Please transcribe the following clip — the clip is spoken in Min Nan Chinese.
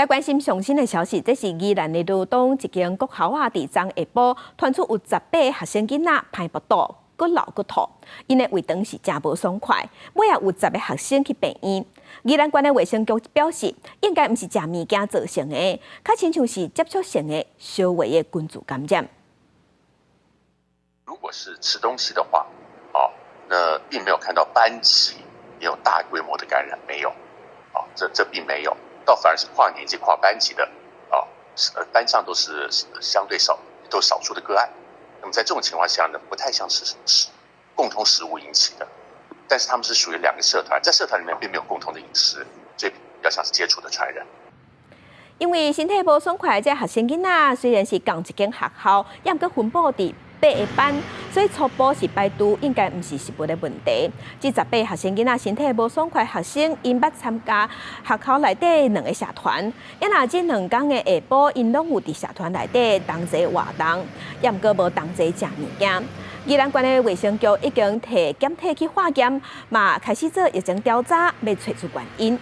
來關心上新的消息，這是宜蘭的羅東一間國校啊，佇昨下晡傳出有18個學生囡仔歹腹肚，閣流閣吐，𪜶的胃腸是誠無爽快，尾仔有十個學生去病院。宜蘭縣的衛生局表示，應該毋是食物件造成的，較親像是接觸性的小微的菌株感染。如果是吃東西的話，哦，那並沒有看到班級有大規模的感染，沒有，哦，這並沒有。倒反而是跨年級、跨班級的，啊，班上都是相對少，都少數的個案。那麼在這種情況下呢，不太像是共同食物引起的，但是他們是屬於兩個社團，在社團裡面並沒有共同的飲食，所以比較像是接觸的傳染。因為身體無爽快，這學生囡仔雖然是仝一間學校，也毋過分布佇八個班，所以初步是排除應該毋是食物的問題。這18個學生囡仔身體無爽快，學生𪜶捌參加學校內底兩個社團，也若這兩工的下晡，𪜶攏有佇社團內底同齊活動，也毋過無同齊食物件。宜蘭縣的衛生局已經提檢體去化驗，嘛開始做疫情調查，欲揣出原因。